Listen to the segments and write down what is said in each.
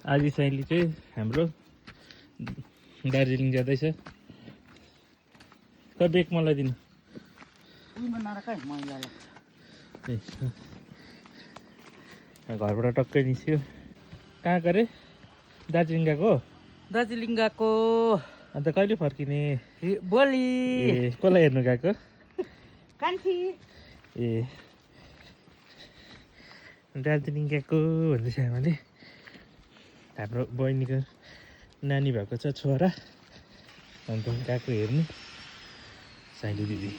आज साइली चाहिँ हाम्रो दार्जिलिङ जाँदैछ। त बेग मलाई दिनु। घरबाट टक्कै निस्क्यो। कहाँ गरे? दार्जिलिङ गएको? दार्जिलिङ गएको। अन्त कहिले फर्किने? भोलि। ए कसलाई हेर्नु गएको? कान्छी। ए दार्जिलिङ गएको भन्दैछ आमाले। हाम्रो बहिनीको नानी भएको छ छोरा, अन्त गएको हेर्नु। साइली दिदी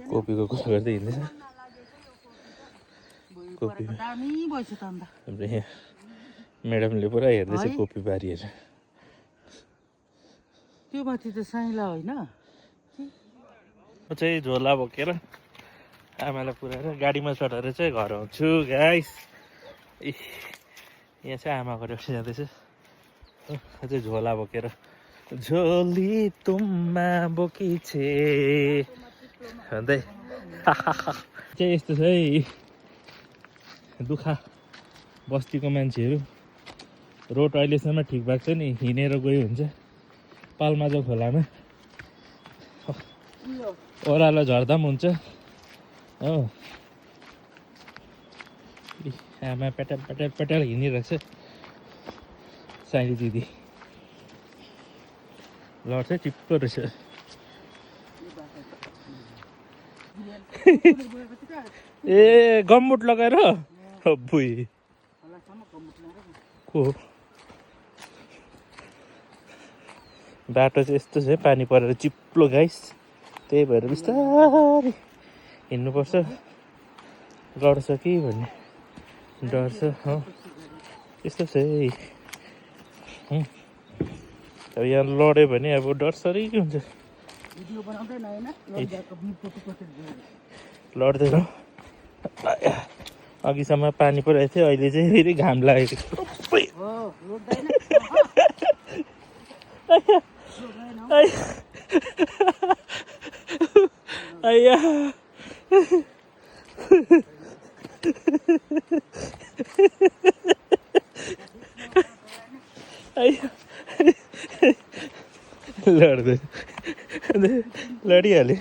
कोपीको कुरा गर्दै हिँड्दैछ। कोपी हाम्रो यहाँ म्याडमले पुरा हेर्दैछ कोपी बारीहरू। त्यो माथि त साइला होइन? म चाहिँ झोला बोकेर आमालाई पुऱ्याएर गाडीमा चढेर चाहिँ घर आउँछु गाइस। यहाँ चाहिँ आमाको रेस्ट जाँदैछ। अझै झोला बोकेर झोली तुम्मा बोकिछे भन्दै चाहिँ यस्तो छ है दुःख बस्तीको मान्छेहरू। रोड अहिलेसम्म ठिक भएको छ नि, हिँडेर गयो हुन्छ। पाल्माजो खोलामा ओह्रालो झर्दा पनि हुन्छ हो। आमा पेटल पेटल पेटल हिँडिरहेछ। साइली दिदी लड चाहिँ चिप्लो रहेछ। ए गमबुट लगाएर बुई को बाटो चाहिँ यस्तो छ पानी परेर चिप्लो गाइस। त्यही भएर बिस्तारै हिँड्नुपर्छ। लड्छ कि भन्ने डर छ। हो यस्तो छ है। अब यहाँ लड्यो भने अब डरसरी के हुन्छ। लड्दैन। अघिसम्म पानी परिरहेको थियो, अहिले चाहिँ फेरि घाम लागेको आइया लड्दै लडिहाल्यो।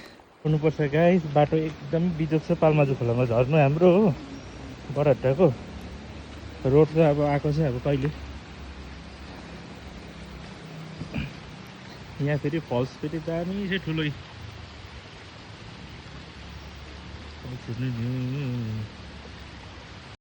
हुनुपर्छ गाइस। बाटो एकदम बिजोग छ। पाल्माजु खोलामा झर्नु हाम्रो हो बरहट्टाको रोड चाहिँ अब आएको छ। अब कहिले यहाँ फेरि फल्स फेरि दामी चाहिँ ठुलो